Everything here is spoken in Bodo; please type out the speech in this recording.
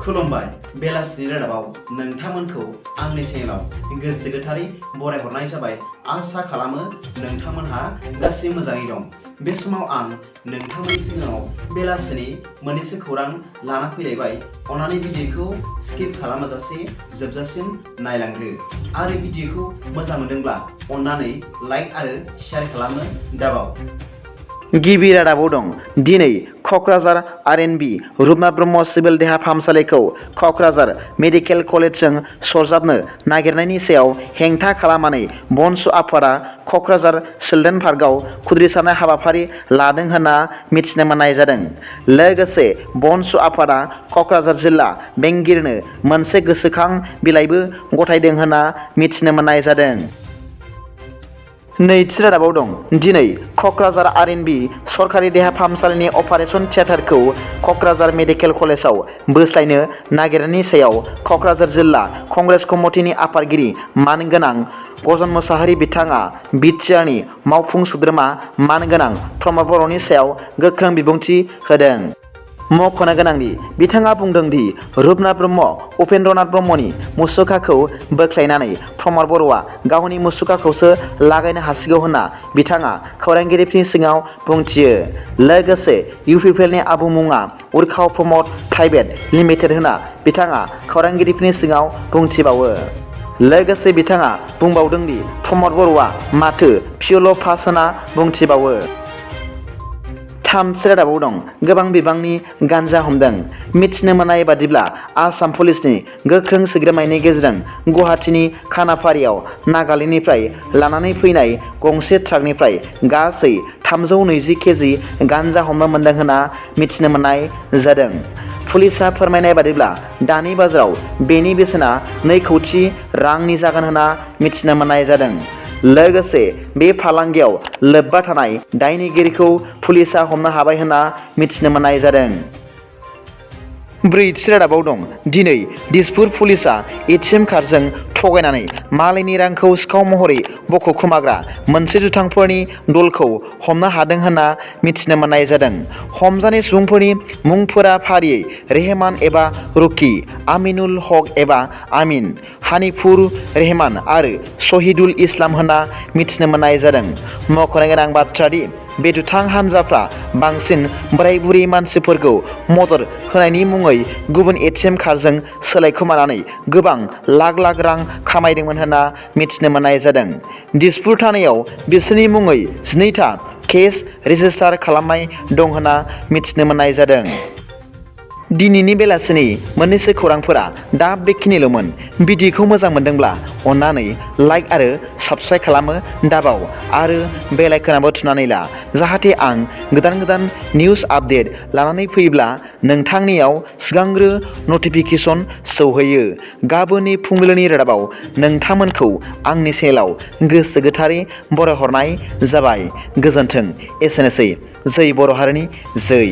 खुलुमबाय बेलासिनि रादाबाव नोंथांमोनखौ आंनि चेनेलाव गोसो गोथारै बरायहरनाय जाबाय। आसा खालामो नोंथांमोनहा गासै मोजाङै दं। बे समाव आं नोंथांमोननि सिगाङाव बेलासिनि मोननैसो खौरां लाना फैलायबाय। अन्नानै भिडिअखौ स्किप खालामाजासे जोबजासिम नायलांदो आरो भिडिअखौ मोजां मोनदोंब्ला अन्नानै लाइक आरो शेयार खालामनो दाबाव। गिबि रादाबाव दं दिनै क'क्राझार आरएनबि रुपनाथ ब्रह्म सिभिल देहा फाहामसालिखौ क'क्राझार मेडिकेल कलेजजों सरजाबनो नागिरनायनि सायाव हेंथा खालामनानै बनसु आफादा क'क्राझार चिल्ड्रेन पार्कआव खुद्रिसारनाय हाबाफारि लादों होनना मिथिनो मोननाय जादों। लोगोसे बनसु आफादा क'क्राझार जिल्ला बेंगिरिनो मोनसे गोसोखां बिलाइबो गथायदों होनना मिथिनो मोननाय जादों। नैथि रादाबाव दं दिनै क'क्राझार आरएनबि सरकारि देहा फाहामसालिनि अपारेशन थियेटारखौ क'क्राझार मेडिकेल कलेजाव बोस्लायनो नागिरनायनि सायाव क'क्राझार जिल्ला कंग्रेस कमिटिनि आफादगिरि मानगोनां गजन मोसाहारि बिथाङा बिटिआरनि मावफुं सोद्रोमा मानगोनां प्रमद बर'नि सायाव गोख्रों बिबुंथि होदों। मख'नो गोनांदि बिथाङा बुंदों दि रुपनाथ ब्रह्म उपेन्द्रनाथ ब्रह्मनि मुसुखाखौ बोख्लायनानै प्रमद बर'आ गावनि मुसुखाखौसो लागायनो हासिगौ होनना बिथाङा खौरांगिरिफोरनि सिगाङाव बुंथियो। लोगोसे इउपिपिएलनि आबुं मुङा उर्खाव प्रमद प्राइभेट लिमिटेड होनना बिथाङा खौरांगिरिफोरनि सिगाङाव बुंथिबावो। लोगोसे बिथाङा बुंबावदों दि प्रमद बर'आ माथो पिअल पास होनना बुंथिबावो। थामथि रादाबाव दं गोबां बिबांनि गान्जा हमदों। मिथिनो मोननाय बादिब्ला आसाम पुलिसनि गोख्रों सोद्रोमानि गेजेरजों गुवाहाटीनि खानाफारियाव नागालेण्डनिफ्राय लानानै फैनाय गंसे ट्राकनिफ्राय गासै 320 केजि गान्जा हमनो मोनदों होनना मिथिनो मोननाय जादों। पुलिसआ फोरमायनाय बादिब्ला दानि बाजाराव बेनि बेसेना 2 कौटि रांनि जागोन होनना मिथिनो मोननाय जादों। लोगोसे बे फालांगियाव लोब्बा थानाय दायनिगिरिखौ पुलिसआ हमनो हाबाय होनना मिथिनो मोननाय जादों। ब्रैथि रादाबाव दं दिनै दिसपुर पुलिसआ एटिएम कार्डजों थगायनानै मालायनि रांखौ सिखाव महरै बख'खोमाग्रा मोनसे दुथांफोरनि दलखौ हमनो हादों होनना मिथिनो मोननाय जादों। हमजानाय सुबुंफोरनि मुंफोरा फारियै रेहमान एबा रुकि, आमिनुल हक एबा आमिन, हानिफुर रेहमान आरो शहीदुल इस्लाम होनना मिथिनो मोननाय जादों। मख'नो गोनां बाथ्रादि बे दुथां हानजाफ्रा बांसिन बोराय बुरै मानसिफोरखौ मदद होनायनि मुङै गुबुन एटिएम कार्डजों सोलायखोमानानै गोबां लाख लाख रां खामायदोंमोन होनना मिथिनो मोननाय जादों। दिसपुर थानायाव बिसोरनि मुङै 12था केस रेजिस्टार खालामनाय दं होनना मिथिनो मोननाय जादों। दिनैनि बेलासिनि मोननैसो खौरांफोरा दा बेखिनिल'मोन। भिडिअखौ मोजां मोनदोंब्ला अन्नानै लाइक आरो साबस्क्राइब खालामो दाबाव आरो बेल आइकनआबो थुनानै ला, जाहाथे आं गोदान निउस आपडेट लानानै फैयोब्ला नोंथांनियाव सिगांग्रो नटिफिकेसन सौहैयो। गाबोननि फुंबिलिनि रादाबाव नोंथांमोनखौ आंनि चेनेलाव गोसो गोथारै बरायहरनाय जाबाय। गोजोन्थों। एसेनोसै। जै बर' हारिनि जै।